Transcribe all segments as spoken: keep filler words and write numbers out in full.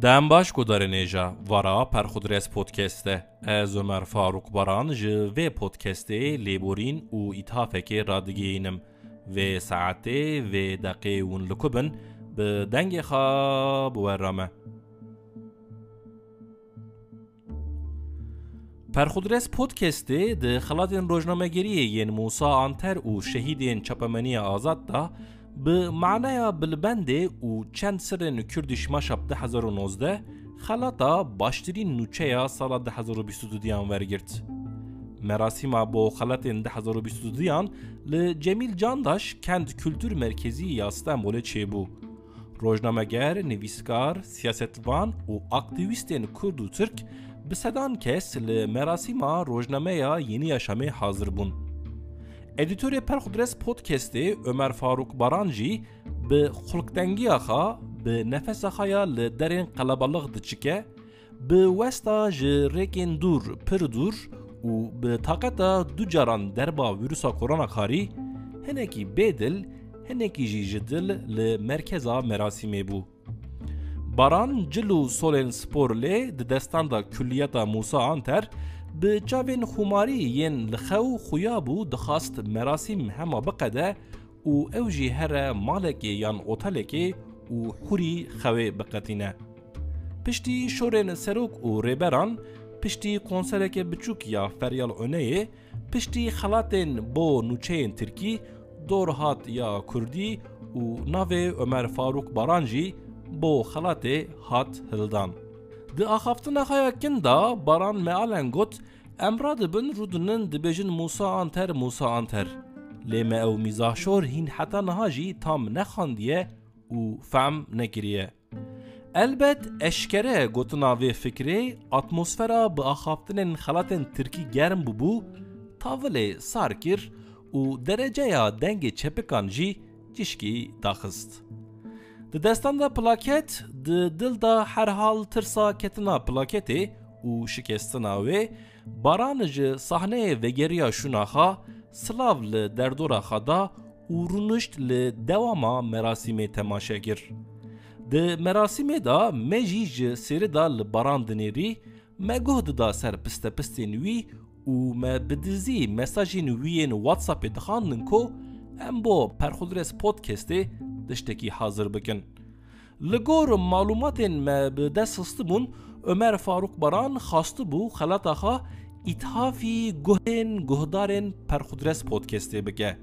Dem baş guhdarên hêja, vara Perxudres Podcast e. Ez Ömer Faruk Baran ji vê podcastê lêborîn û îthafekê radigihînim. Vê saetê, vê deqê hûn li ku bin, bi dengê xwe bi we re me. Perxudres Podcastê di xelatên rojnamegeriyê yên Musa Anter û şehîdên çapemeniya azad de bi maneya bilbendê û çend sirrên Kurdish Mashup du hezar û nozdeh xelata baştirîn nûçeya sala du hezar û bîst û duyan wergirt. Merasîma bo xelatên du hezar û bîst û duyan li Cemîl Candaş Kent Kultur Merkezî ya Stenbolê çêbû. Rojnameger, nivîskar, siyasetvan û aktîvîstên Kurd û Tirk bi sedan kes li merasîma rojnameya Yeni Yaşamê hazir bûn. Edîtorê Perxudres Podcastê Ömer Faruk Baran jî bi xulkdengiya xwe, bi nefesa xwe ya li derên qelebalix diçike, bi westa ji rêkên dûr, pir dûr û bi taqeta du caran derba vîrusa koronakarî, hinekî bêdil, hinekî jî ji dil li merkeza merasîmê bû. Baran cil û solên spor lê di destan de kulliyeta Musa Anter bi çavên xumarî yên li xew xuya bû, dixwast merasîm hema biqede û ew jî here malekê yan otelekê û hûrî xewê biqetîne. Piştî şorên serok û rêberan, piştî konsereke biçûk ya Feryal Oneyê, piştî xelatên bo nûçeyên tirkî, Dor hat ya kurdî û navê Ömer Faruk Baran jî bo xelatê hat hildan. Di axaftina xwe ya kin de Baran mealen got, em radibin rûdinin dibêjin Musa Anter, Musa Anter. Lê me ew mîzahşor hîn heta niha jî tam nexandiye û fehm nekiriye. Elbet eşkere gotina vê fikrê atmosfera bi axaftinên xelatên tirkî germ bûbû, tavilê sar kir û dereceya dengê çepikan jî cişkî daxist. Di destan de plaket, di dil de herhal tirsa ketina plaketê û şikestina wê, Baran ji sahneyê vegeriya şûna xwe, silav li derdora xwe da û rûnişt li dewama merasîmê temaşe kir. Di merasîmê de me jî ji sêrê de li Baran dinêrî, me guh dida ser pistepistên wî û me bi dizî mesajên wî yên WhatsAppê dixwandin ku em bo Perxudres Podcastê tiştekî hazir bikin. Li gor malûmatên me bi dest xistibûn, Ömer Faruk Baran xwastibû xelata xwe îthafî guhên guhdarên Perxudres Podcastê bike.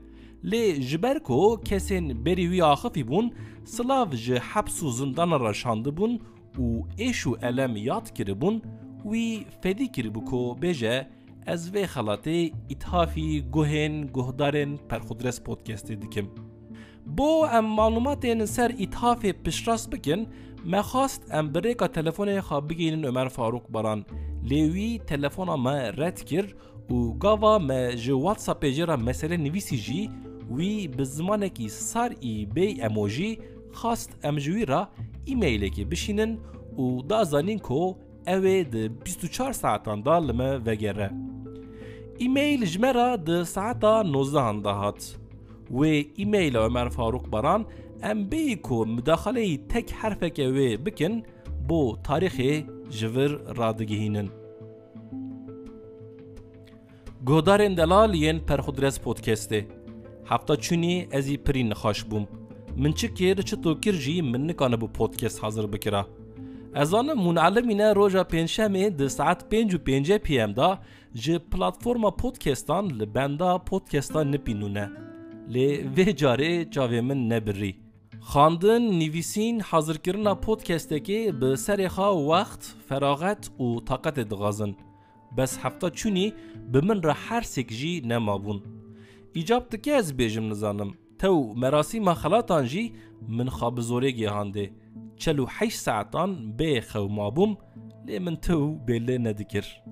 Lê ji ber ku kesên berî wî axifî bûn, silav ji heps û zindana re şandibûn û êş û elem yad kiribûn, wî fedî kiribû ku bêje, ez vê xelatê îthafî guhên guhdarên Perxudres Podcastê dikim. Bo em malûmatên ser îthafê piştrast bikin, me xwast em bi rêka telefonê xwe bigihînin Ömer Faruk Baran. Lê wî telefona me red kir û gava me ji WhatsAppê jê re mesele nivîsî jî, wî bi zimanekî sar î bê emoji xwast em ji wî re e-mailekê bişînin û da zanîn ku ew ê di bîst û çar saetan de li me vegere. E-mail ji me re di saeta nozdehan de hat. Wê e-maila Ömer Faruk Baran em bêyî ku mudaxaleyî tek herfeke wê bikin, bo tarîxê ji vir radigihînin. Guhdarên delal yên Perxudres Podcastê. Hefta çûnî ez î pirî nixweş bûm. Min çi kir, çito kir jî min nikanibû podcast hazir bikira. Ez zanim hûn elimîne roja pêncşemê di saet pênc û pêncî P M de ji platforma podcastan li benda podcasta nipînûne. Lê vê carê çavê min nebirî. Xwendin, nivîsîn, hazirkirina podcastekê bi serê xwe wext, feraxet û taqetê dixwazin. Bes hefta çûnî bi min re her sêk jî nemabûn. Îcab dike ez bêjim nizanim. Tew merasîma xelatan jî min xwe bi zorê gihandê. Çel û heşt saetan bê xew mabûm, lê min tew bêle nedikir.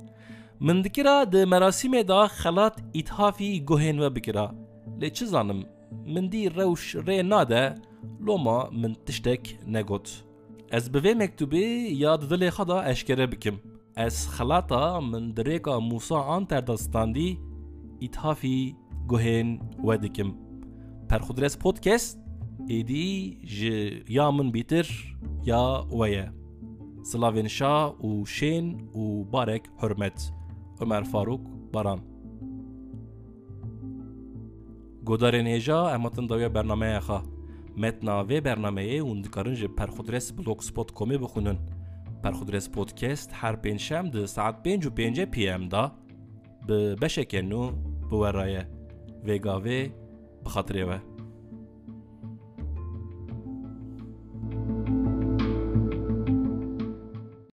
Min dikira di merasîmê de xelat îthafî guhên we bikira. Lê çi zanim, min dî rewş rê nade, loma min tiştek negot. Ez bi vê mektûbê ya di dilê xwe de eşkere bikim. Ez xelata min di rêka Mûsa Anter de standî, îthafî guhên we dikim. Perxudres Podcast, êdî ji ya min bîtir ya we ye. Silavên şa û şên û barek hurmet. Ömer Faruk Baran. Godarên hêja, em hatin dawiya bernameya xwe. Metna vê bernameyê hûn dikarin ji perxudres blogspot komê bixwînin. Perxudres podcast her pêncşem di saet pênc û pêncî P M de bi beşeke nû bi we re ye. Vê gavê bi xatirê we.